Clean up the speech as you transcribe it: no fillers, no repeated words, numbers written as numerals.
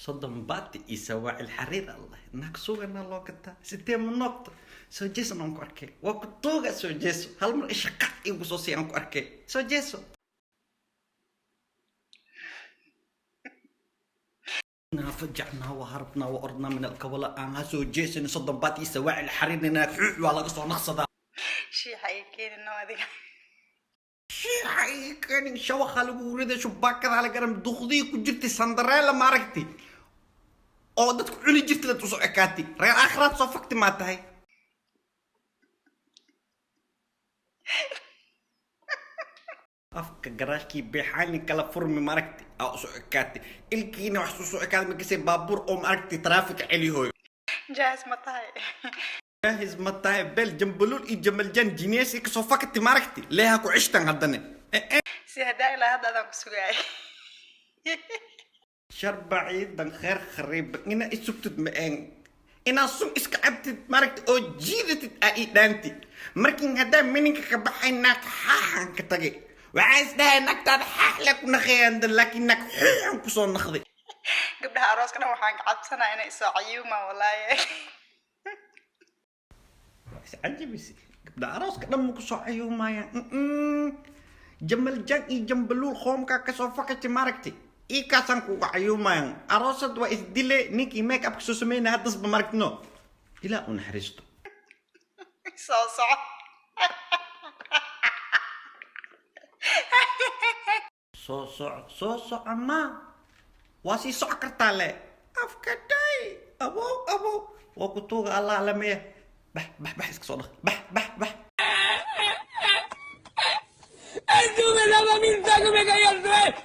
30 baati iyo sawaacil xariir. Allah, naag sugana loo gataa sidee ma noogta? Soo jeesan aan ku arkay, waa ku tuuga. Soo jeeso, hal mar isha qac igu soo sii aan ku arkay. Soo jeeso. فجعنا وهربنا وأرضنا من الكولا aan ha soo jeesan. 30 baat iyo sawaacil xariir, naag xuux waa laga soo naqsadaa. Shiixa ay keenino adiga. Shiixa keenin, shawaqa lagu riday, shubaakada la garan, duqdii ku jirtay sandareela ma aragti oo dadku cuni jirtay la usoo ekaatay. Reer aakhiraad soo fakti maa tahay? Afka garaashkii beexaani kala furmi ma aragti aa usoo ekaatay, ilkiina wax usoo ekaaday markasay baabuur oo ma aragti taraafika celihoyo. Jaahis ma tahay? Jaahis ma tahay? Bel jambaluul iyo jamaljan jineesi kasoo fakati ma aragti leeha ku cishtan haddane. Si haddaa ilaa hadda adaan ku sugaay. Sharba ciidan kheer khariiba ina isugtid ma een inaa sun iska cabtid maaragti oo jiidatid aa ii dhaanti. Markin haddaa mininka ka baxay, naag xaaxan ka tagay. Waxaan isdhahay naagtaada xaaxle ku naqeeyaan, laakiin naag xuuxan kusoo naqday. Gabdhaha arooska dhan waxaan ka cabsanaa inay isoo cayuumaan, walaaye. Waa iscajabisi, gabdha arooska dhan ma kusoo cayuumayaan. Jamaljan iyo jambaluul qoomkaa kasoo fakati maaragti ii kaasaan kuga cayuumayaan. Aroosad waa isdile, ninkii make upka soo sameynaya haddasba maaragti no ilaa u naxariisto. Soo soco. Soo soco, soo soco, ma waa sii soco kartaa le afka dhay. Abow abow, waa ku tuuga. Allah lameya, bax bax bax, iska soo dhaq, bax bax bax. ¡Tú me daba mil que me caía al suelo!